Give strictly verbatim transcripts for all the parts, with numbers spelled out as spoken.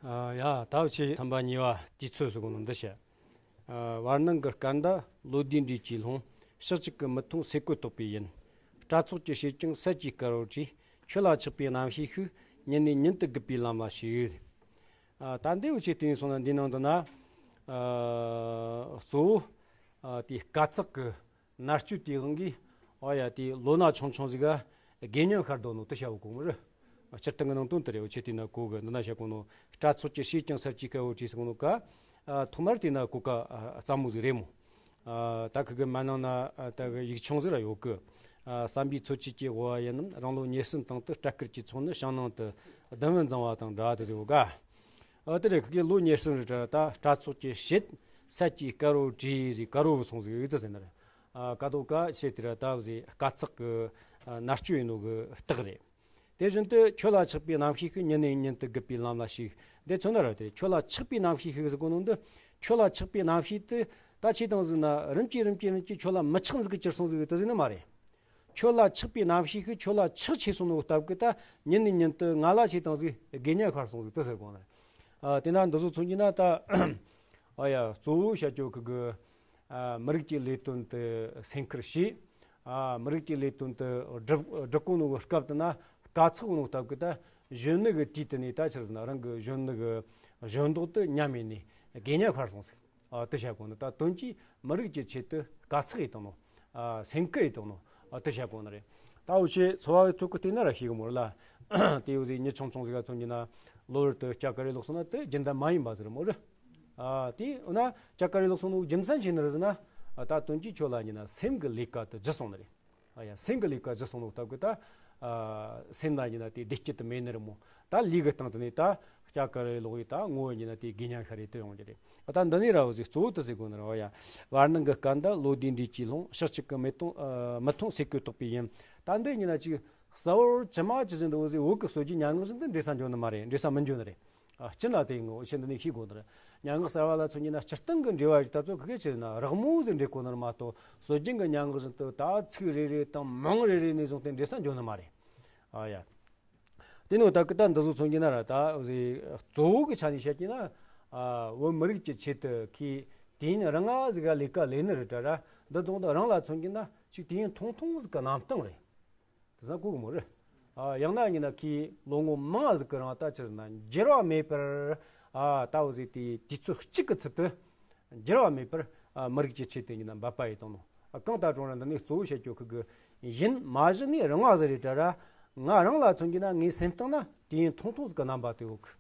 ཨ་ཡ། ད་འུ་ཆོས་ཐམ་པ་གཉིས་པ་དུས་ཚོད་ཟེར་གོ་ནོ་འདི་བཤད། ཨ། བར་སྣང་གི་སྐར་མདའ་ལོ་ཟླའི་འགྲོས་ཀྱིས་ལྷུང་། ཕྱོགས་གཅིག་གི་མི་མཐོང་སེ་གོལ་གཏོགས་པའི་ཡུན། སྤྲ་ཚོགས་ཀྱི་ཕྱེད་ཀྱང་སད་ཀྱིས་དཀར་བོར་བྲིས། ཁྱོད་ལ་ཆགས་པའི་རྣམ་ཤེས་ཤིག་ཉིན་ནས་ཉིན་དུ་རྒུད་པའི་ལམ་ལ་ཞུགས། ཨ། ད་འདི་འུ་ཆོས་བལྟས་ནས་སོང་ན་འདིའི་ནང་དུ་ན། ཨ། གཙོ་བོ། ཨ། དེའི་དཀའ་ཚེགས་ཀྱི་མནར་གཅོད་དེའི་དབང་གིས། ཨ་ཡ། དེའི་ལོ་ན་ཆུང་ཆུང་ཟིག་ག་དགེ་བསྙེན་ཤར་འདོད་ནོ་དེ་བྱ་བ་གོ་མི་རེད། སྤྱིར་བཏང་གི་ནང་དོན་དེ་རེད། འུ་ཆོས་བལྟས་ན་གོ་གི། འདི་ན་བཤད་གོ་ནོ་སྤྲ་ཚོགས་ཀྱི་ཕྱེད་ཀྱང་སད་ཀྱིས་དཀར་བོར་བྲིས་ཟེར་གོ་ནོ་ག་ཨ། ཐོག་མར་བལྟས་ན་གོ་སྐབས། ཨ། སླ་མོ་ཟིག་རེད་མོ། ཨ། ད་ཁི་གི་མ་ནང་ན། ཨ། ད་གི་ཡིག་ཆུང་ཟིག་ར་ཡོད་གི། ཨ། བསམ་པའི་འཚོ་བཅུད་ཀྱི་དབུ་བ་ཡིན་ནམ། རང་ལོ་ཉེར་གསུམ་སྟེང་དུ་སྐྲ་དཀར་གྱི་ཚོགས་ནི་བྱང་སྣང་དུ་གདུང་བུ་འཛིན་པ་དང་འདྲ་དེ་ཟེར་གོ་ག་ཨ། དེ་རེད། ཁི་གི་ལོ་ཉེར་གསུམ་རེད་དྲ། ད་སྤྲ་ཚོགས་ཀྱི་ཕྱེད་སད་ཀྱིས་དཀར་བོར་བྲིས་ཟིག་དཀར་བོ་སོང་ཟིག་ཡོད་དེ་ཟེར་ན་རེད། ཨ། ཀ་དོ་ཀ་བཤད་དེ་ར་ད་བཟི་དཀའ་ཚེགས་ཀྱི་མནར་གཅོད་ཡིན་ནོ་གི་རྟགས་རེད། དེ་བཞིན་དུ་ཁྱོད་ལ་ཆགས་པའི་རྣམ་ཤེས་ཤིག་ཉིན་ནས་ཉིན་དུ་རྒུད་པའི་ལམ་ལ་ཞུགས། འདི་མཚོན་ན་ར་དེ་ཁྱོད་ལ་ཆགས་པའི་རྣམ་ཤེས་ཤིག་ཟེར་གོ་ནོ་འདི། ཁྱོད་ལ་ཆགས་པའི་རྣམ་ཤེས་དེ་ད་ཆེ་དང་ཟིག་ན་རིམ་གྱིས་རིམ་གྱིས་རིམ་གྱིས་ཁྱོད་ལ་མི་ཆགས་ཟིག་གི་གྱུར་སོང་ཟིག་དེ་ཟིག་ནི་མ་རེད། ཁྱོད་ལ་ཆགས་པའི་རྣམ་ཤེས་ཤིག་ཁྱོད་ལ་ཆགས་ཆེ་སོང་ནོ་སྟབས་ཀྱིས་ད་ཉིན་ནས་ཉིན་དུ་ང་ལ་ཆེ་དང་ཟིག་དགེ་བསྙེན་ཤར་སོང་ཟིག་དེ་ཟེར་གོ་ནི་རེད། ཨ། དེ་ན་འདི་ཚོ་མཚོན་གྱི་ན་ད། ཨ་ཡ། གཙོ་བོ་བཤད་རྒྱུ་ཁི་གི། ཨ། མི་རིགས་ཀྱི་ལས་དོན་དུ་སེམས་ཁུར་བྱས། ཨ། མི་རིགས་ཀྱི་ལས་དོན་དུ་སྒྲུབ་སྒྲུབ་གོ་ནོ་གི་སྐབས་དེ་ན་དཀའ་ཚེགས་ནོ་སྟབས་ཀྱིས་ད་གཞོན་ནུ་གི་དུས་དེ་ནས་ད་ཆི་རེད་ཟེར་ན་རང་གི་གཞོན་ནུ་གི་གཞོན་མདོག་དེ་ཉམས་ཡས་ནས་དགེ་བསྙེན་ཤར་སོང་ཟིག་ཨ། དེ་བྱ་གོ་ནི། ད་དོན་གྱིས་མི་རིགས་ཀྱི་ཆེད་དུ་དཀའ་ཚེགས་ཡས་བཏང་ནོ། ཨ། སེམས་ཁུར་ཡས་བཏང་ནོ། ཨ། དེ་བྱ་གོ་ནི་རེད། ད་འུ་ཆོས་འཚོ་བ་གི་ཁྲོད་ཀྱི་བལྟས་ན་ར་ཤེས་གི་མོ་ར་ལ། དེ་འུ་ཟིག་མྱི་ཆུང་ཆུང་ཟིག་ག་མཚོན་གྱི་ན་ལོ་རེ་དུ་སྐྱ་ཀ་རེ་ལོག་སོང་ན་དེ་རྒྱུན་ལྡན་མ་ཡིན་པ་ཟིག་རེད་མོ་ར། ཨ། དེ་འོ་ན་སྐྱ་ཀ་རེ་ལོག་སོང་ནོ་རྒྱུ་མཚན་ཆི་ནི་རེད་ཟེར་ན། ཨ། ད་དོན་གྱིས་ཁྱོད་ལ་ཡིན་ན་སེམས་ཀྱི་ལས་ཀ་དེ་བརྗེད་སོང་ནི་རེད། ཨ་ཡ། སེམས་ཀྱི་ལས་ཀ་བརྗེད་སོང་ནོ་སྟབས་ཀྱིས་ད། ཨ། སེམས་ན་ཡིན་ན་དེ་བདེ་སྐྱིད་དེ་མེད་ནི་རེད་མོ། ད་ལུས་ཀྱི་སྟེང་དུ་ནི་ད་སྐྱ་ཀ་རེ་ལོག་ཡས། ད་ངོ་བོ་ཡིན་ན་དེ་དགེ་བསྙེན་ཤར་ཡས་དེ་ཡོང་རྒྱུ་རེད། ཨ། ད་འདི་ནས་ར་འུ་ཟིག་གཙོ་བོ་དེ་ཟེར་གོ་ནི་ར། ཨ་ཡ། བར་སྣང་གི་སྐར་མདའ་ལོ་ཟླའི་འགྲོས་ཀྱིས་ལྷུང་། ཕྱོགས་གཅིག་གི་མི་མཐོང་། ཨ། མི་མཐོང་སེ་གོལ་གཏོགས་པའི་ཡུན། ད་འདི་ཡིན་ན་ཅིག་གསལ་བོར་ཇི་མ་ཇི་བཞིན་དུ་འུ་ཟིག་བོད་ཀྱི་སྲོལ་རྒྱུན་སྙན་ངག་བཞིན་དུ་འགྲེལ་ས་འཇོག་ནི་མ་རེད། འགྲེལ་ས་མི་འཇོག་ནི་རེད། ཨ། སྤྱིར་ན་དེ་ངོ་ཆེ་འདི་ནས་ཤེས་དགོས་ནི་རེད། སྙན་ངག་གསར་བ་ལ་མཚོན་གྱི་ན་སྤྱིར་བཏང་གི་འགྲེལ་བ་ཞིག་ད་ཚོ་ཁི་གེ་ཆི་ན་རགས་མོ་ཟིག་འགྲེལ་དགོས་ནི་རེད་མ་གཏོགས། སྲོལ་རྒྱུན་གྱི་སྙན་ངག་བཞིན་དུ་ད་ཚིག་རེ་རེ་དང་མིང་རེ་རེ་ནས་བཟུང་སྟེ་འགྲེལ་ས་འཇོག་ནི་མ་རེད། ཨ་ཡ། དེ་ནོ་ད་གི་ད་འདི་ཚོ་མཚོན་གྱི་ན་ར་ད་གཙོ་བོ་གི་ཆ་ནས་བཤད་ཀྱི་ན། ཨ། བོད་མི་རིགས་ཀྱི་ཆེད་དུ་ཁོས་དུས་ཡུན་རིང་ང་ཟིག་ག་ལས་ཀ་ལས་ནི་རེད་དྲ་ར། འདི་དང་ད་རང་ལ་མཚོན་གྱི་ན་ཅིག་དུས་ཡུན་ཐུང་ཐུང་ཟིག་གི་གནམ་སྟངས་རེད། དེ་ས་གོ་གི་མོ་རེད། ཨ། ཡང་ན་ཡིན་ན་ཁོས་ལོ་ངོ་མང་ཟིག་གི་རིང་ད་ཆི་ཟེར་ན་འགྱུར་བ་མེད་པར། ཨ། ད་འུ་ཟིག་དེ་དུས་ཚོད་གཅིག་གི་ཚུལ་དུ་འགྱུར་བ་མེད་པར། ཨ། མི་རིགས་ཀྱི་ཆེད་དུ་ཡིན་ན་འབད་པ་ཡས་བཏང་ནོ། ཨ། གང་ལྟར་ཀྲུང་ར་འདི་ནས་གཙོ་བོ་བཤད་རྒྱུ་ཁི་གི་ཡུན་མ་གཞི་ནས་རིང་བ་ཟིག་རེད་དྲ་ར། ང་རང་ལ་མཚོན་གྱི་ན་ངའི་སེམས་གཏིང་ན་དུས་ཡུན་ཐུང་ཐུང་ཟིག་གི་རྣམ་པ་དེ་ཡོད་གི།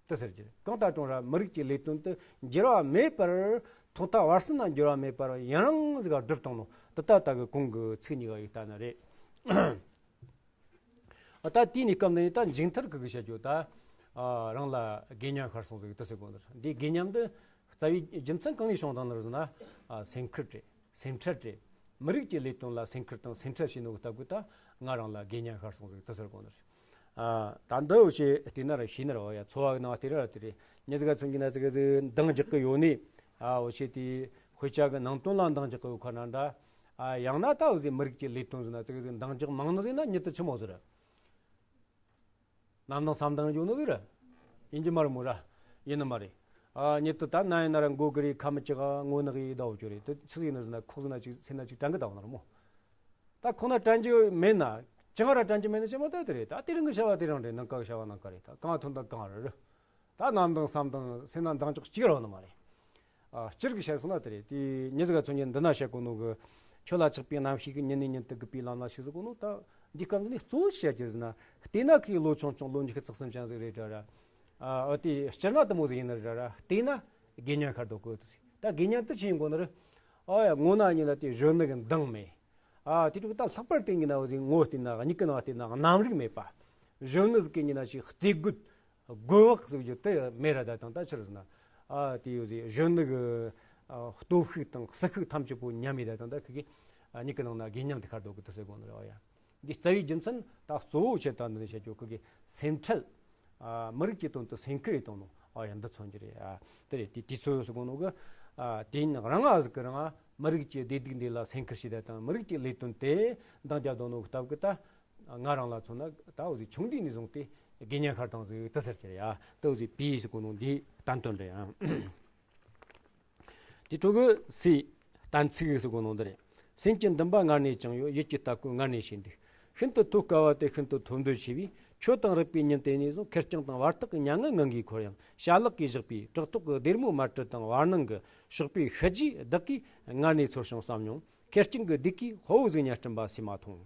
དེ་ཟེར་རྒྱུ་རེད། གང་ལྟར་ཀྲུང་ར་མི་རིགས་ཀྱི་ལས་དོན་དེ་འགྱུར་བ་མེད་པར། ཐོག་མཐའ་བར་གསུམ་ན་འགྱུར་བ་མེད་པར་ཡུན་རིང་ཟིག་ག་བསྒྲུབས་བཏང་ནོ། དེ་ད་ལྟ་གི་གོང་གི་ཚིག་གཉིས་ཀ་ཡིས་ལྟ་ན་རེད། ཨ། ད་དེའི་གནས་སྐབས་འདི་ནས་ད་མཇུག་མཐར་ཁི་གི་བཤད་རྒྱུ་ད། ཨ། རང་ལ་དགེ་བསྙེན་ཤར་སོང་ཟིག་དེ་ཟེར་གོ་ནི་རེད། འདིའི་དགེ་བསྙེན་འདི་རྩ་བའི་རྒྱུ་མཚན་གང་ནས་བྱུང་བཏང་ནི་རེད་ཟེར་ན། ཨ། སེམས་ཁུར་རེད། སེམས་ཁྲལ་རེད། མི་རིགས་ཀྱི་ལས་དོན་ལ་སེམས་ཁུར་དང་སེམས་ཁྲལ་བྱས་ནོ་གི་སྟབས་ཀྱིས་ད་ང་རང་ལ་དགེ་བསྙེན་ཤར་སོང་ཟིག་དེ་ཟེར་གོ་ནི་རེད། ཨ། ད་འདི་འུ་ཆོས་བལྟས་ན་ར་ཤེས་ནི་རེད། འོ་ཡ། འཚོ་བ་གི་ནང་བལྟས་ར་དེ་རེད། མྱི་ཟིག་ག་མཚོན་གྱི་ན་ཙི་གེ་ཟིག་འདང་རྒྱག་གི་ཡོད་ནི། ཨ། འུ་ཆོས་དེ་དཔེ་ཆ་གི་ནང་དོན་ལ་འདང་རྒྱག་གི་ཡོད་ཁ་ན་འདྲ། ཨ། ཡང་ན་ད་འུ་ཟིག་མི་རིགས་ཀྱི་ལས་དོན་ཟེར་ན་ཙི་གེ་ཟིག་འདང་རྒྱག་མང་ནི་ཟིག་ན་མྱི་དེ་ཆི་མོ་ཟིག་རེད། ནམ་དང་བསམ་དང་འཇོག་ནི་ཟིག་རེད། ཡིན་གྱི་མ་རེད་མོ་ར། ཡིན་ནི་མ་རེད། ཨ། མྱི་དེ་ད་ན་ཡིན་ན་ར་མགོ་གི་རེད། ཁ་མི་ལྕགས། ངོ་ནག་ཡིན། ཟླ་བོ་ཅོ་རེད། དེ་ཆི་ཟིག་ཡིན་ནི་ཟེར་ན་ཁོག་ཟིག་ན་ཅིག་སེམས་ན་ཅིག་དྲན་གི་ད་བ་ན་ར་མོ། ད་ཁོ་ན་དྲན་རྒྱུ་མེད་ན། ཅང་ར་དྲན་རྒྱུ་མེད་ན་ཅི་མ་ད་དེ་རེད། ད་དེ་རིང་གི་བྱ་བ་དེ་རིང་རེད། ནངས་ཀ་གི་བྱ་བ་ནངས་ཀ་རེད། ད་གང་ཐོན་ད་གང་རེད་རེད། ད་ནམ་དང་བསམ་དང་སེམས་ན་འདང་ཅོག་གཅིག་ར་ཡོད་ནི་མ་རེད། ཨ། སྤྱིར་གི་བཤད་སོང་ན་དེ་རེད། དེ་མྱི་ཟིག་ག་མཚོན་གྱི་འདི་ན་བཤད་གོ་ནོ་གི། ཁྱོད་ལ་ཆགས་པའི་རྣམ་ཤེས་ཀྱིས་ཉིན་ནས་ཉིན་དུ་རྒུད་པའི་ལམ་ལ་ཞུགས་ཟེར་གོ་ནོ། ད་འདི་སྐབས་འདི་ནས་གཙོ་བོ་བཤད་རྒྱུ་ཟེར་ན། བལྟས་ན་ཁོས་ལོ་ཆུང་ཆུང་ལོ་ཉི་ཤུ་རྩ་གསུམ་ཅན་ཟིག་རེད་དྲ་ར། ཨ། འོ་དེ་སྤྱིར་ན་དེ་མོ་ཟིག་ཡིན་ནི་རེད་དྲ་ར། བལྟས་ན་དགེ་བསྙེན་ཤར་འདུག་གི་དེ་ཟིག་ད་དགེ་བསྙེན་དེ་ཆི་ཡིན་གོ་ནི་རེད། ཨ་ཡ། ངོ་ན་ཉིན་ལ་དེ་གཞོན་ནུ་གི་མདངས་མེད། ཨ། དེ་དྲུག་ད་ལྷག་པར་དེ་ཉིན་ན་འོ་ཟིག་ངོ་བལྟས་ན། མྱིག་གི་ནང་བལྟས་ན་རྣམ་རིག་མེད་པ། གཞོན་ནུ་ཟིག་གི་ཉིན་ན་ཞིག་རྩེ་རྒོད། དགོད་བག་ཟེར་རྒྱུ་དེ་མེད་ར། ད་དང་ད་ཆི་རེད་ཟེར་ན། ཨ། དེ་ཡོད་ཟེར་གཞོན་ནུ་གི། ཨ། སྟོབས་ཤུགས་དང་སྲིད་ཤུགས་ཐམས་ཅད་པོ་ཉམས་ཡས། ད་དང་ད་ཁི་གི། ཨ། མྱིག་གི་ནང་ན་དགེ་བསྙེན་དེ་ཤར་འདུག་གི་དེ་ཟེར་གོ་ནི་རེད། ཨ་ཡ། འདི་རྩ་བའི་རྒྱུ་མཚན་ད་གཙོ་བོ་ཆེ་ད་འདི་ནས་བཤད་རྒྱུ་ཁི་གི་སེམས་ཁྲལ། ཨ། མི་རིགས་ཀྱི་དོན་དུ་སེམས་ཁུར་ཡས་བཏང་ནོ། ཨ་ཡ། འདི་མཚོན་རྒྱུ་རེད། ཨ། དེ་རེད། དེ་དུས་ཚོད་ཟེར་གོ་ནོ་གི། ཨ། དུས་ཡུན་རིང་ང་ཟིག་གི་རིང་ང་མི་རིགས་ཀྱི་བདེ་སྡུག་འདི་ལ་སེམས་ཁུར་བྱས་ད་དང་། མི་རིགས་ཀྱི་ལས་དོན་དེ་འདང་རྒྱག་འདོད་ནོ་གི་སྟབས་ཀྱིས་ད། ང་རང་ལ་མཚོན་ན་ད་འོ་ཟིག་ཆུང་དུས་ནས་བཟུང་སྟེ་ དགེ་བསྙེན་ཤར་དང་ཟིག་དེ་ཟེར་གྱི་རེད་ཡ། དེ་ཟིག་པི་ཟེར་གོ་ནོ་འདི་བསྟན་དོན་རེད་ཡ། དེ་ཕྲུ་གུ་སི་གཏན་ཚིགས་ཟེར་གོ་ནོ་འདི་རེད། སེམས་ཀྱི་འདུན་པ་སྔར་ནས་བཅངས་ཡོད། ཡིད་ཀྱི་སྟ་གོན་སྔར་ནས་བྱས་འདུག་ཤིན་ཏུ་མཐོ་དཀའ་བ་སྟེ་ཤིན་ཏུ་ཐོབ་འདོད་ཆེ་བས། ཆོས་དང་རིག་པའི་ཉིན་དེ་ནས་བཟུང་ཁེར་རྐྱང་དང་བར་ཐག་གི་མྱ་ངན་ངང་གིས་འཁོར་ཡང་། བྱ་གླག་གིས་བཞག་པའི་བྲག་ཐོག་གི་སྡེར་མོ་དམར་དྲི་དང་བར་སྣང་གི་ཞོགས་པའི་ཤི་རྗེས་བདག་གིས་སྔར་ནས་ཚོར་ཞིང་བསམ་མྱོང་། ཁེར་རྐྱང་གི་བདེ་སྐྱིད་དཔའ་བོ་ཟིག་ཉར་སྐྲུན་པ་སུས་མ་མཐོང་།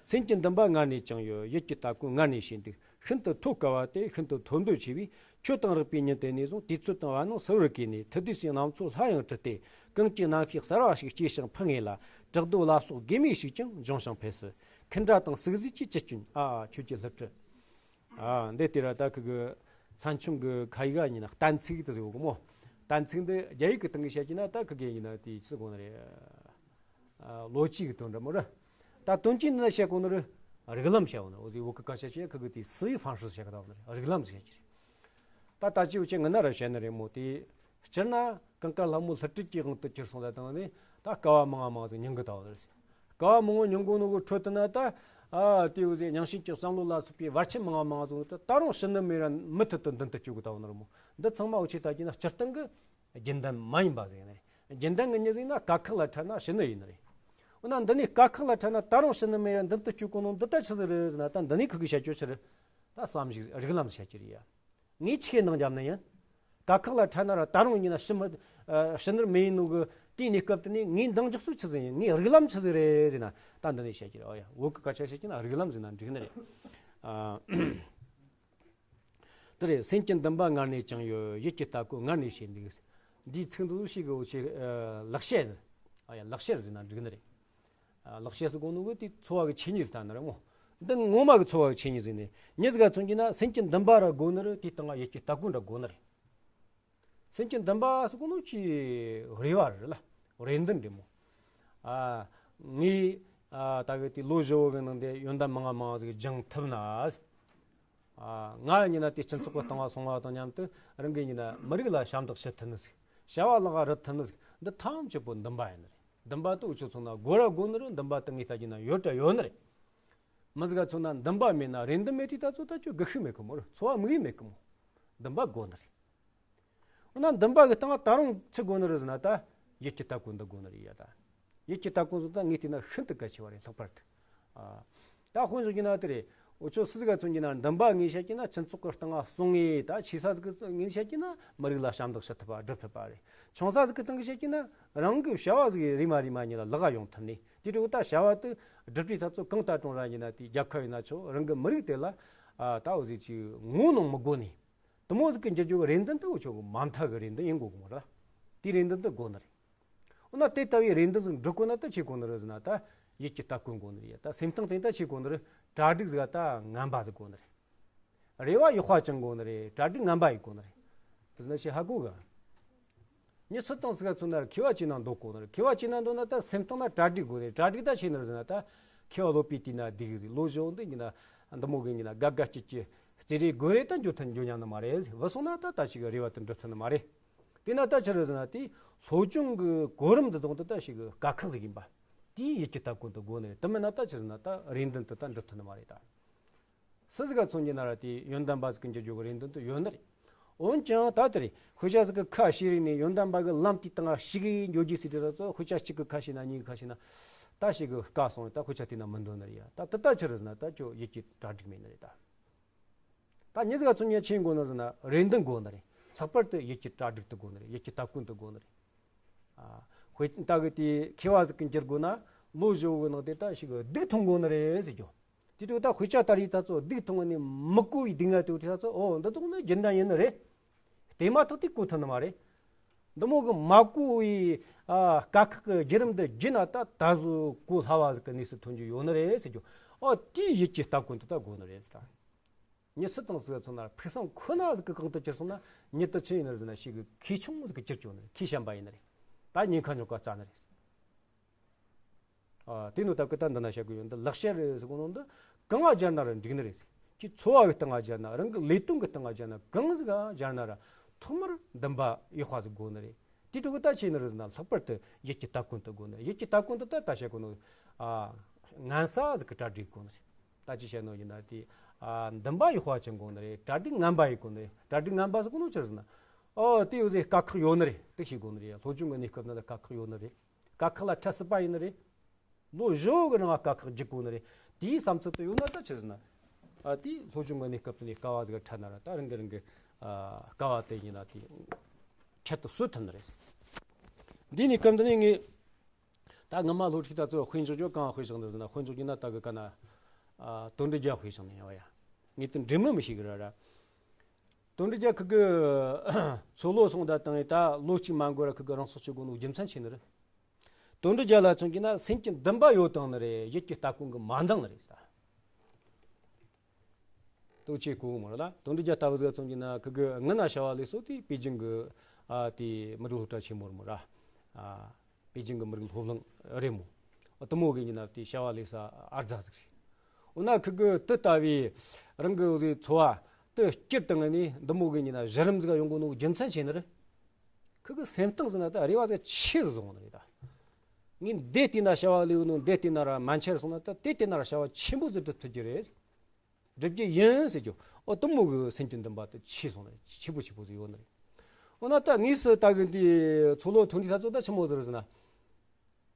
སེམས་ཀྱི་འདུན་པ་སྔར་ནས་བཅངས་ཡོད། ཡིད་ཀྱི་སྟ་གོན་སྔར་ནས་བྱས་འདུག་ཤིན་ཏུ་མཐོ་དཀའ་བ་སྟེ་ཤིན་ཏུ་ཐོབ་འདོད་ཆེ་བས། ཆོས་དང་རིག་པའི་ཉིན་དེ་ནས་བཟུང་དུས་ཚོད་དང་བར་སྣང་གསལ་བོར་གོས་ནས། ཐུབ་བསྟན་སའི་གནམ་མཚོ་སླར་ཡང་བྲུས་ཏེ། གངས་ཀྱི་རྣམ་ཤེས་གསར་བ་ཞིག་སྐྱེས་ཤིང་འཕེལ་ངེས་ལ། བྲག་རྡོ་ལ་སོགས་དགེ་མོ་ཞིག་ཀྱང་འབྱུང་ཞིང་འཕེལ་སྲིད། ཁུ་འདྲ་དང་སུག་བཟོས་ཀྱི་ཅི་སྐྱོན། ཨ་ཨ་ཁྱོད་ཀྱི་སླུ་བྲིད། ཨ་འདི་དེ་ར་ད་ཁུ་གི་ཚན་ཆུང་གི་ཁ་ཡིག་ཡིན་ན་གཏན་ཚིགས་དེ་ཟེར་གོ་གི་མོ། གཏན་ཚིགས་འདི་རྒྱ་ཡིག་གི་སྟེང་གི་བཤད་ཀྱི་ན་ད་ཁུ་གི་ཡིན་ན་དེ་ཅི་གོ་ནི་རེད། ཨ་ལོ་གཅིག་གི་དོན་འདྲ་མོ་རེད། ད་དོན་གཅིག་འདི་ན་བཤད་གོ་ནི་རེད། རིགས་ལམ་བཤད་གོ་ནི་འོ་དེ་བོད་གི་སྐད་ཆ་བཤད་ཁུ་གི་དེ་思维方式བཤད་གི་ད་བོ་ནི་རེད། རིགས་ལམ་ཟེར་བཤད་ཀྱི་རེད། ད་ད་ཅི་བོ་ཅི་ང་ན་ར་བཤད་ནི་རེད་མོ། དེ་སྤྱིར་ན་གངས་དཀར་ལྷ་མོ་སླུ་བྲིད་ཀྱི་དབང་དུ་གྱུར་སོང་ད་དང་ནི་ད་དཀའ་བ་མང་ང་མང་ང་ཟིག་མྱོང་གི་ད་བོ་ནི་རེད། དཀའ་བ་མང་བོ་མྱོང་གོ་ནོ་གི་ཁྲོད་དུ་ན་ད། ཨ་དེ་བོ་ཟེ་རྙིང་ཞེན་གྱི་བསམ་བློ་ལ་སོགས་པའི་བར་ཆད་མང་ང་མང་ང་ཟིག་ད་རུང་ཕྱི་ནུ་མེད་ར་མུ་མཐུད་དུ་མདུན་དུ་སྐྱོད་གི་ད་བོ་ནི་རེད་མོ། འདི་ཚང་མ་འུ་ཆེ་ད་ཀྱི་ན་སྤྱིར་བཏང་གི་རྒྱུན་ལྡན་མ་ཡིན་པ་ཟིག་ཡིན་ནི་རེད། རྒྱུན་ལྡན་གི་མྱི་ཟིག་ན་དཀའ་ཁག་ལ་འཕྲད་ན་ཕྱི་ནུ་ཡིན་ནི་རེད། འོ་ན་འདི་ནས་དཀའ་ཁག་ལ་འཕྲད་ན་ད་རུང་ཕྱི་ནུ་མེད་ར་མདུན་དུ་སྐྱོད་གོ་ནོ་འདི་ད་ཆི་ཟིག་རེད་ཟེར་ན། ད་འདི་ནས་ཁུ་གི་བཤད་རྒྱུ་ཆི་རེད། ད་བསམ་གཞིག་རིགས་ལམ་བཤད་རྒྱུ་རེད་ཡ། ངས་ཆི་གི་འདང་བརྒྱབ་ནི་ཡིན། དཀའ་ཁག་ལ་འཕྲད་ན་ར་ད་རུང་ཡིན་ན་ཕྱི་མི་ཕྱི་ནུ་མི་ཡིན་ནོ་གི་དེའི་གནས་སྐབས་དེ་ནས་ངའི་འདང་རྒྱག་ས་ཆི་ཟིག་ཡིན། ངའི་རིགས་ལམ་ཆི་ཟིག་རེད་ཟེར་ན། ད་འདི་ནས་བཤད་རྒྱུ་རེད། ཨོ་ཡ་བོད་གི་སྐད་ཆ་བཤད་རྒྱུ་ན་རིགས་ལམ་ཟེར་ན་འགྲིག་ནི་རེད། ཨ་དེ་རེད། སེམས་ཀྱི་འདུན་པ་སྔར་ནས་བཅངས་ཡོད། ཡིད་ཀྱི་སྟ་གོན་སྔར་ནས་བྱས་འདུག་འདིའི་ཚིག་འདི་ཚོ་ཞིག་གི་འུ་ཆེ་ལེགས་བཤད། ཨ་ཡ་ལེགས་བཤད་ཟེར་ན་འགྲིག་ནི་རེད། ལེགས་བཤད་ཟེར་གོ་ནོ་གི་དེ་འཚོ་བ་གི་ཆོས་ཉིད་ཟེར་ད་ནི་རེད་མོ། འདི་ངོ་མ་གི་འཚོ་བ་གི་ཆོས་ཉིད་ཟེར་ནས་མྱི་ཟིག་ག་མཚོན་གྱི་ན་སེམས་ཀྱི་འདུན་པ་ར་དགོ་ནི་རེད། དེའི་སྟེང་ང་ཡིད་ཀྱི་སྟ་གོན་ར་དགོ་ནི་རེད། སེམས་ཀྱི་འདུན་པ་ཟེར་གོ་ནོ་ཅི་རེ་བ་རེད་ལ། རེ་འདུན་རེད་མོ། ཨ་ངས་ཨ་ད་གི་དེ་ལོ་བཞི་བོ་གི་ནང་དེ་ཡོན་ཏན་མང་ང་མང་ང་ཟིག་སྦྱང་ཐུབ་ན། ཨ་ང་ཡིན་ན་དེ་སྤྱི་ཚོགས་གི་སྟེང་ང་སོང་བ་དང་མཉམ་དུ་རང་གི་ཡིན་ན་མི་རིགས་ལ་ཞབས་འདེགས་ཞུ་ཐུབ་ནི་ཟིག་བྱ་བ་ལག་ག་རུ་ཐུབ་ནི་ཟིག་འདི་ཐམས་ཅད་པོ་འདུན་པ་ཡིན་ནི་རེད། འདུན་པ་དེ་འུ་ཆོ་ཚོ་ན་དགོས་ར་དགོས་ནི་རེད། འདུན་པ་དེ་ངས་ལྟ་རྒྱུ་ན་ཡོད་ར་ཡོད་ནི་རེད། མི་ཟིག་ག་མཚོན་ན་འདུན་པ་མེད་ན་རེ་འདུན་མེད་དུས་ད་ཚོ་ད་ཁྱོད་སྒུལ་ཤུགས་མེད་གི་མོ་རེད། འཚོ་བ་དམིགས་ཡུལ་མེད་གི་མོ། འདུན་པ་དགོས་ནི་རེད། འོ་ན་འདུན་པ་གི་སྟེང་ད་རུང་ཆི་དགོས་ནི་རེད་ཟེར་ན། ད་ཡིད་ཀྱི་སྟ་གོན་འདི་དགོས་ནི་རེད་ཡ། ད་ཡིད་ཀྱི་སྟ་གོན་ཟེར་ད་ངས་བལྟས་ན་ཤིན་ཏུ་གལ་ཆེ་བ་རེད། ལྷག་པར་དུ་ཨ་ད་དཔེ་བཞག་རྒྱུ་ན་དེ་རེད། འུ་ཆོ་སུ་ཟིག་ག་མཚོན་རྒྱུ་ན་འདུན་པ་ངས་བཤད་རྒྱུ་ན་སྤྱི་ཚོགས་གི་སྟེང་ང་སོང་ངེ་ད་ཆེ་ས་ཟིག་གི་ངས་བཤད་རྒྱུ་ན་མི་རིགས་ལ་ཞབས་འདེགས་ཞུ་ཐུབ་པ་སྒྲུབ་ཐུབ་པ་རེད། ཆུང་ས་ཟིག་གི་སྟེང་གི་བཤད་རྒྱུ་ན་རང་གི་བྱ་བ་ཟིག་རེ་མ་རེ་མ་ཉིད་ལ་ལག་ག་ཡོང་ཐུབ་ནི། དེ་འདྲ་བོ་ད་བྱ་བ་དེ་སྒྲུབ་དུས་ད་ཚོ་གང་ལྟར་གྲོང་ར་ཡིན་ན་དེ་རྒྱལ་ཁབ་ཡིན་ན་ཆོག་རང་གི་མི་རིགས་དེ་ལ་ཨ་ད་འོ་ཟིག་ཅིག་ངོ་གནོང་མི་དགོས་ནི། དེ་མོ་ཟིག་གི་འགྱུར་རྒྱུ་གི་རེ་འདུན་དེ་འུ་ཆོ་གི་མ་མཐའ་གི་རེ་འདུན་ཡིན་དགོས་གི་མོ་ར། དེའི་རེ་འདུན་དེ་དགོས་ནི་རེད། འོ་ན་དེ་ལྟ་བུའི་རེ་འདུན་ཟིག་འགྲུབ་དགོས་ན་ད་ཆི་དགོས་ནི་རེད་ཟེར་ན། ད་ཡིད་ཀྱི་སྟ་གོན་དགོས་ནི་རེད་ཡ། ད་སེམས་གཏིང་དེ་ད་ཆི་དགོས་ནི་རེད། གྲ་སྒྲིག་ཟིག་ད་ངན་པ་ཟིག་དགོས་ནི་རེད། རེ་བ་ཡག་པ་ཅིག་དགོས་ནི་རེད། གྲ་སྒྲིག་ངན་པ་ཡིན་དགོས་ནི་རེད། དེ་ན་ཞེ་ཧ་གོ་ག་མྱི་སུ་དང་སུ་ག་མཚོན་ན་མཁས་པ་ཅིག་ན་འདོད་དགོས་ནི་རེད། མཁས་པ་ཅིག་ན་འདོད་ན་ད་སེམས་གཏིང་ན་གྲ་སྒྲིག་དགོས་རེད། གྲ་སྒྲིག་ད་ཆི་ནི་རེད་ཟེར་ན། ད་མཁས་པ་སློབ་པའི་དུས་ན་སྡིག་རེད། ལོ་བཞི་བོ་འདི་ཡིན་ན་འདི་མོ་གི་ཡིན་ན་དགའ་དགའ་སྐྱིད་སྐྱིད་རྩེ་རེ་དགོས་རེད། ད་འགྱོ་ཐུབ་འགྱོ་ཉན་ནི་མ་རེད། བུད་སོང་ན་ད་ད་ཞིག་གི་རེ་བ་དེ་འགྲུབ་ཐུབ་ནི་མ་རེད། དེ་ན་ད་ཆི་རེད་ཟེར་ན། དེ་སློབ་སྦྱོང་གི་གོ་རིམ་འདི་དང་དེ་ད་ཞིག་གི་དཀའ་ཁག་ཟིག་ཡིན་པ། དེའི་ཡིད་ཀྱི་སྟ་གོན་དེ་དགོས་ནི་རེད། དེ་མིན་ན་ད་ཆི་ཟེར་ན་ད་རེ་འདུན་དེ་ད་འགྲུབ་ཐུབ་ནི་མ་རེད་ད། སུ་ཟིག་ག་མཚོན་རྒྱུ་ན་ར་དེ་ཡོན་ཏན་པ་ཟིག་གི་འགྱུར་རྒྱུ་གི་རེ་འདུན་དེ་ཡོད་ནི་རེད། འོན་ཀྱང་ད་དེ་རེད། དཔེ་ཆ་ཟིག་གི་ཁ་ཕྱེ་རིག་ནས་ཡོན་ཏན་པ་གི་ལམ་དེའི་སྟེང་ང་ཞུགས་གི་འགྱོ་རྒྱུ་ཟེར་དུས་ད་ཚོ་དཔེ་ཆ་གཅིག་གི་ཁ་ཕྱེ་ན་གཉིས་གི་ཁ་ཕྱེ་ན་ད་ཞིག་གི་དཀའ་སོང་། ད་དཔེ་ཆ་དེ་ན་མི་འདོན་ནི་རེད་ཡ། ད་དེ་ད་ཆི་རེད་ཟེར་ན་ད་ཁྱོད་ཡིད་ཀྱི་གྲ་སྒྲིག་མེད་ནི་རེད་ད། ད་མྱི་ཟིག་ག་མཚོན་ན་ཆི་དགོས་ནི་ཟེར་ན་རེ་འདུན་དགོས་ནི་རེད། ལྷག་པར་དུ་ཡིད་ཀྱི་གྲ་སྒྲིག་དེ་དགོས་ནི་རེད། ཡིད་ཀྱི་སྟ་གོན་དེ་དགོས་ནི་རེད། ཨ་དཔེ་ད་གི་དེ་མཁས་པ་ཟིག་གི་འགྱུར་དགོས་ན་ལོ་བཞི་བོ་གི་ནང་དེ་ད་ཞིག་གི་སྡུག་མཐོང་དགོས་ནི་རེད་ཟེར་རྒྱུ། དེ་དུས་ད་དཔེ་ཆ་ལྟ་རིས་ད་ཚོ་སྡུག་མཐོང་ནི་མི་གོ་བའི་སྡུག་བསྔལ་དེ་དུས་ད་ཚོ་ཨོ་འདི་དག་ནི་རྒྱུན་ལྡན་ཡིན་ནི་རེད། དེ་མ་ཐག་དེ་གོ་ཐུབ་ནི་མ་རེད། འདི་མོ་གི་མ་གོ་བའི་ཨ་དཀའ་ཁག་གི་བརྒྱུད་རིམ་འདི་བརྒྱུད་ན་ད་ད་གཟོད་གོ་སླ་བ་ཟིག་གི་གནས་སུ་ཐོན་རྒྱུ་ཡོད་ནི་རེད་ཟེར་རྒྱུ། ཨོ་དེའི་ཡིད་ཀྱི་སྟ་གོན་དེ་ད་དགོས་ནི་རེད་ད། མྱི་སུ་དང་སུ་ག་མཚོན་ན་ཕུགས་བསམ་ཁོ་ན་ཟིག་གི་གང་དུ་གྱུར་སོང་ན་མྱི་དེ་ཆི་ཡིན་ནི་རེད་ཟེར་ན་ཞིག་གི་ཁེ་ཆུང་ཟིག་གི་གྱུར་ཆོག་ནི་རེད། ཁེ་ཞན་པ་ཡིན་ནི་རེད། ད་ཉེན་ཁ་འཇོག་ག་རྩ་ནི་རེད། ཨ་དེ་ནོ་ད་གི་ད་འདི་ན་བཤད་གི་ཡོད། འདི་ལེགས་བཤད་རེད་ཟེར་གོ་ནོ་འདི་གང་ང་སྦྱར་ན་ར་འགྲིག་ནི་རེད། ཁྱོད་འཚོ་བ་གི་སྟེང་ང་སྦྱར་ན་རང་གི་ལས་དོན་གི་སྟེང་ང་སྦྱར་ན་གང་ཟིག་ག་སྦྱར་ན་ར་ཐོག་མར་འདུན་པ་ཡག་པ་ཟིག་དགོས་ནི་རེད། དེ་འཕྲོ་གི་ད་ཆི་ནི་རེད་ཟེར་ན་ལྷག་པར་དུ་ཡིད་ཀྱི་སྟ་གོན་དེ་དགོས་ནི་རེད། ཡིད་ཀྱི་སྟ་གོན་དེ་ད་ད་བཤད་གོ་ནོ་ཨ་ངན་ས་ཟིག་གི་གྲ་སྒྲིག་དགོས་ནི་རེད། ད་ཅི་བཤད་ནོ་ཡིན་ན་དེ་ ཨ་འདུན་པ་ཡག་པ་ཅན་དགོས་ནི་རེད། གྲ་སྒྲིག་ངན་པ་ཡེད་དགོས་ནི་རེད། གྲ་སྒྲིག་ངན་པ་ཟེར་གོ་ནོ་ཆི་རེད་ཟེར་ན། ཨོ་དེ་ཡོད་ཟེར། དཀའ་ཁག་ཡོད་ནི་རེད། དེ་ཤེས་དགོས་ནི་རེད། སློབ་སྦྱོང་གི་གནས་སྐབས་ནང་ལ་དཀའ་ཁག་ཡོད་ནི་རེད། དཀའ་ཁག་ལ་འཕྲད་སྲིད་པ་ཡིན་ནི་རེད། ལོ་བཞི་བོ་གི་ནང་ལ་དཀའ་ཁག་འཇིགས་དགོས་ནི་རེད། དེའི་བསམ་ཚུལ་དེ་ཡོད་ན་ད་ཆི་རེད་ཟེར་ན། ཨ་དེ་སློབ་སྦྱོང་གི་གནས་སྐབས་དེ་ནས་དཀའ་བ་ཟིག་འཕྲད་ན་ར། ད་རང་གི་རང་གི་ཨ་དཀའ་བ་དེ་ཡིན་ན་དེ་ཁྱད་དུ་གསོད་ཐུབ་ནི་རེད། འདི་ནས་སྐབས་འདི་ནས་ངས་ད་ངོ་མ་སློབ་ཕྲུག་ད་ཚོ་དཔེ་འཇོག་རྒྱུ་གང་དཔེ་བཞག་འདུག་ཟེར་ན། དཔེ་འཇོག་རྒྱུ་ན་ད་གི་ག་ན་ཨ་དོན་འགྲུབ་རྒྱལ་དཔེ་བཞག་ནས་ཡོང་བ་ཡ། ངས་དེ་འགྲིག་མིན་མི་ཤེས་གི་ར་ར། དོན་འགྲུབ་རྒྱལ་ཁི་གི་མཚོ་ལྷོ་སོང་ད་བཏང་ཡི་ད་ལོ་གཅིག་མ་འགོར་ར་ཁི་གི་རང་སྲོག་གཅོད་དགོས་ནོ་རྒྱུ་མཚན་ཆི་ནི་རེད། དོན་འགྲུབ་རྒྱལ་ལ་མཚོན་གྱི་ན་སེམས་ཀྱི་འདུན་པ་ཡོད་དང་ནི་རེད། ཡིད་ཀྱི་ལྟ་སྐོང་གི་མ་འདང་ནི་རེད་ད། ལྟོས་ཆེ་གོ་མོ་ར་ལ། དོན་འགྲུབ་རྒྱལ་ལྟ་བུ་ཟིག་མཚོན་གྱི་ན་ཁི་གི་སྔུན་ན་བྱ་བ་ལས་སོ་དེ་པེ་ཅིང་གི་ཨ་དེ་མི་རིགས་སློབ་གྲྭ་ཆེན་མོ་རེད་མོ་ར། ཨ་པེ་ཅིང་གི་མི་རིགས་སློབ་གླིང་རེད་མོ། ཨ་དེ་མོ་གི་ཡིན་ན་དེ་བྱ་བ་ལས་ས་ཨར་ཛ་ཟིག་རེད། འོ་ན་ཁི་གི་དེ་ལྟ་བུའི་རང་གི་འཚོ་བ་དེ་སྤྱིར་བཏང་ནས་འདི་མོ་གི་ཡིན་ན་གཞི་རིམ་ཟིག་ཡོང་དགོས་ནོ་རྒྱུ་མཚན་ཆི་ནི་རེད། ཁི་གི་སེམས་གཏིང་ཟིག་ན་ད་རེ་བ་ཟིག་ཆེ་ཟིག་བཟུང་ནི་རེད་ད། ངས་འདི་བལྟས་ན་བྱ་བ་ལས་ནོ་འདི་བལྟས་ན་ར་མ་འཆར་སོང་ན་ད་དེ་བལྟས་ན་ར་བྱ་བ་ཆེན་པོ་ཟིག་སྒྲུབ་ཐུབ་རྒྱུ་རེད། སྒྲུབ་རྒྱུ་ཡིན་ཟེར་རྒྱུ། ཨོ་དེ་མོ་གི་སེམས་ཀྱི་འདུན་པ་དེ་ཆེ་སོང་ནི་རེད། ཆེ་པོ་ཆེ་པོ་ཟིག་ཡོད་ནི་རེད། འོ་ན་ད་དངོས་སུ་ད་གི་འདི་མཚོ་ལྷོ་ཐོན་དུས་ད་ཚོ་ད་ཆི་མོ་ཟིག་རེད་ཟེར་ན།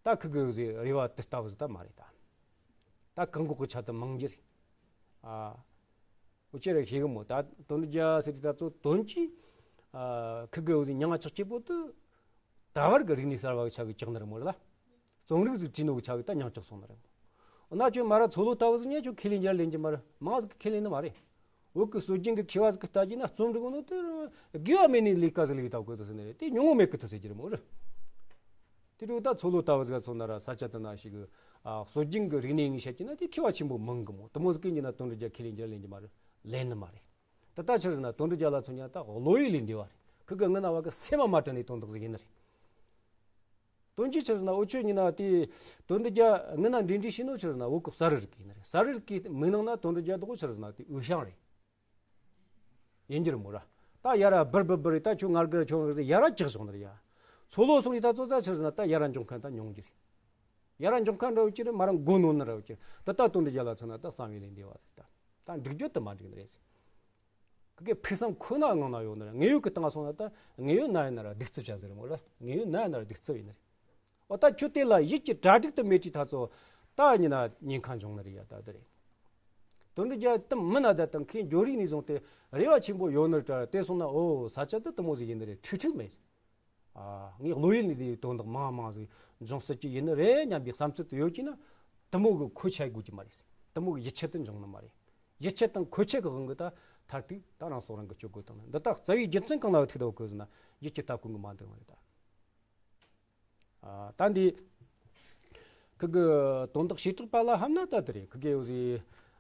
ད་ཁི་གི་ཟིག་རེ་བ་དེ་ལྟ་བུ་ཟིག་ད་མ་རེད་ད། ད་བཀག་འགོག་གི་ཆ་དེ་མང་རྒྱུ་རེད། ཨ། འུ་ཅག་ར་ཤེས་གི་མོ། ད་དོན་འགྲུབ་རྒྱལ་ཟེར་དུས་ད་ཚོ་དོན་གྱིས་ཨ་ཁི་གི་འུ་ཟིག་མྱིང་ང་ཆགས་སྐྱེས་པོ་དེ་ད་བར་གི་རིག་གནས་གསར་བ་གི་ཆ་གི་ཆགས་ནི་རེད་མོ་ར་ལ། རྩོམ་རིག་ཟིག་བྲིས་ནོ་གི་ཆ་གི་ད་མྱིང་ཆགས་སོང་ནི་རེད་མོ། འོ་ན་ཁྱོད་མ་ར་མཚོ་ལྷོ་ལྟ་བུ་ཟིག་ཉན། ཁྱོད་ཁས་ལེན་རྒྱུ་ར་ལེན་རྒྱུ་མ་རེད། མང་ཟིག་གི་ཁས་ལེན་ནི་མ་རེད། བོད་གི་སྲོལ་རྒྱུན་གི་མཁས་པ་ཟིག་གི་ལྟ་རྒྱུ་ན་རྩོམ་རིག་ནོ་དེ་དགེ་བ་མེད་ནི་ལས་ཀ་ཟིག་ལས་ད་གོ་དོ་ཟེར་ནི་རེད། དེ་མྱོང་བ་མེད་གི་ཐུག་ཟེར་རྒྱུ་རེད་མོ་ར། དེ་འདྲ་ད་མཚོ་ལྷོ་ལྟ་བུ་ཟིག་མཚོན་ན་ར་ས་ཆ་དེ་ན་ཞིག་གི་ཨ་སྲོལ་རྒྱུན་གི་རིག་གནས་ངོས་བཤད་ཀྱི་ན་དེ་མཁས་པ་ཆེན་པོ་མང་གི་མོ། དེ་མོ་ཟིག་གི་ཡིན་ན་དོན་འགྲུབ་རྒྱལ་ཁས་ལེན་རྒྱུ་ར་ལེན་རྒྱུ་མ་རེད། ལེན་ནི་མ་རེད། ད་ལྟ་ཆི་རེད་ཟེར་ན་དོན་འགྲུབ་རྒྱལ་ལ་མཚོན་ཀྱང་ད་བློ་ཡུལ་ལས་འདས་པ་རེད། ཁི་གི་སྔུན་ན་བ་གི་སེམས་མ་མ་དྲན་ནས་དོན་དག་ཟིག་ཡིན་ནི་རེད། དོན་གྱིས་ཆི་རེད་ཟེར་ན་འུ་ཆོ་ཡིན་ན་དེ་དོན་འགྲུབ་རྒྱལ་སྔུན་ན་འབྲེལ་འདྲིས་བྱས་ནོ་ཆི་རེད་ཟེར་ན་བོད་གི་གསར་རུ་རིག་གི་ཡིན་ནི་རེད། གསར་རུ་རིག་གི་མིང་ནང་ན་དོན་འགྲུབ་རྒྱལ་དེ་གོ་ཆི་རེད་ཟེར་ན་དེ་འུ་ཤང་རེད། ཡིན་རྒྱུ་རེད་མོ་ར། ད་ཡ་ར་སྦིར་སྦིར་སྦིར་རེད། ད་ཁྱོད་ངར་གི་ར་ཁྱོད་ངར་གི་ཟེར་ཡ་ར་ཅིག་སོང་ནི་རེད་ཡ། མཚོ་ལྷོ་སོང་ཡི་ད་ཚོ་ད་ཆི་རེད་ཟེར་ན་ད་ཡ་ར་འཇོག་མཁན་ད་ཉུང་རྒྱུ་རེད། ཡ་ར་འཇོག་མཁན་འདྲ་བོ་ཅིག་རེད། མ་ར་མགོ་ནོར་ནི་འདྲ་བོ་ཅིག་རེད། ད་ད་དོན་འགྲུབ་རྒྱལ་ལ་མཚོན་ན་ད་བསམ་ཡས་ལས་འདས་པ་རེད་ད། ད་འགྲིག་རྒྱུ་དེ་མ་འགྲིག་ནི་རེད། ཁི་གེ་ཕུགས་བསམ་ཁོ་ན་ངང་ན་ཡོད་ནི་རེད། དངོས་ཡོད་ཀྱི་སྟེང་སོང་ན་ད་དངོས་ཡོད་ན་ཡིན་ན་ར་གདུག་རྩུབ་བྱ་ཟེར་མོ་ར། དངོས་ཡོད་ན་ཡིན་ན་ར་གདུག་རྩུབ་ཡིན་ནི་རེད། འོ་ད་ཁྱོད་དེ་ལ་ཡིད་ཀྱི་གྲ་སྒྲིག་དུ་མེད་དུས་ད་ཚོ་ད་ཡིན་ན་ཉེན་ཁ་འབྱུང་ནི་རེད་ཡ། ད་དེ་རེད། དོན་འགྲུབ་རྒྱལ་དུ་མི་ན་ད་དང་ཁོས་འབྱོར་རིག་ནས་བཟུང་སྟེ་རེ་བ་ཆེན་པོ་ཡོད་ནི་རེད་དྲ། དེ་སོང་ན་ཨོ་ས་ཆ་དུ་དུ་མོ་ཟིག་ཡིན་ནི་རེད། ཁྲིག་ཁྲིག་མེད། ཨ་ངས་བློ་ཡུལ་ནས་དེ་དོན་དག་མང་མང་ཟིག་འབྱུང་སྲིད་ཀྱི་ཡིན་ནི་རེད་སྙམ་པའི་བསམ་ཚུལ་དུ་ཡོད་ཀྱི་ན། དུ་མོ་གི་ཁོ་ཆ་དགོས་ཀྱི་མ་རེད། དུ་མོ་གི་ཡིད་ཆད་དུ་འབྱུང་ནི་མ་རེད། ཡིད་ཆད་དང་ཁོ་ཆད་གི་དབང་གིས་ད་མཐར་ཐུག་ད་རང་སྲོག་རང་གིས་གཅོད་དགོས་དང་ནི། འདི་དག་རྩ་བའི་རྒྱུ་མཚན་གང་ལ་ཐུག་ད་གོ་ཟེར་ན་ཡིད་ཀྱི་ལྟ་སྐོང་གི་མ་འདུག་བ་རེད་ད། ཨ་ད་འདི་ཁི་གི་དོན་དག་བྱེ་བྲག་པ་ལ་ཧམ་ན་ད་དེ་རེད། ཁི་གེ་འོ་ཟི་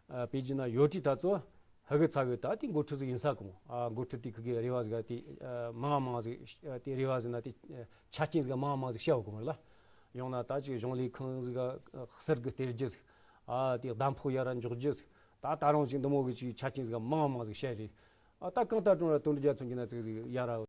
ཨ་པེ་ཅིན་ན་ཡོད་དུས་ད་ཚོ་ཧ་གི་ཚ་གི་ད་དེ་འགོ་ཁྲིད་ཟིག་ཡིན་ས་གོ་མོ། ཨ་འགོ་ཁྲིད་དེ་ཁི་གེ་རེ་བ་ཟིག་དེ་ཨ་མང་མང་ཟིག་དེ་རེ་བ་ཟིག་ན་དེ་ཆ་རྐྱེན་ཟིག་མང་མང་ཟིག་བྱ་བ་གོ་མོ་ལ། ཡང་ན་ད་ཅིག་གཞུང་ལས་ཁང་ཟིག་གསར་གི་སྟེར་རྒྱུ་ཟིག་ཨ་དེ་གདམ་ཕོག་ཡ་ར་འཇོག་རྒྱུ་ཟིག་ད་ད་རུང་ཅིག་འདི་མོ་གི་ཅིག་ཆ་རྐྱེན་ཟིག་མང་མང་ཟིག་བྱ་རེད། ཨ་ད་གང་ལྟར་ཀྲུང་ར་དོན་འགྲུབ་རྒྱལ་མཚོན་གྱི་ན་ཅིག་ཟིག་ཡ་ར་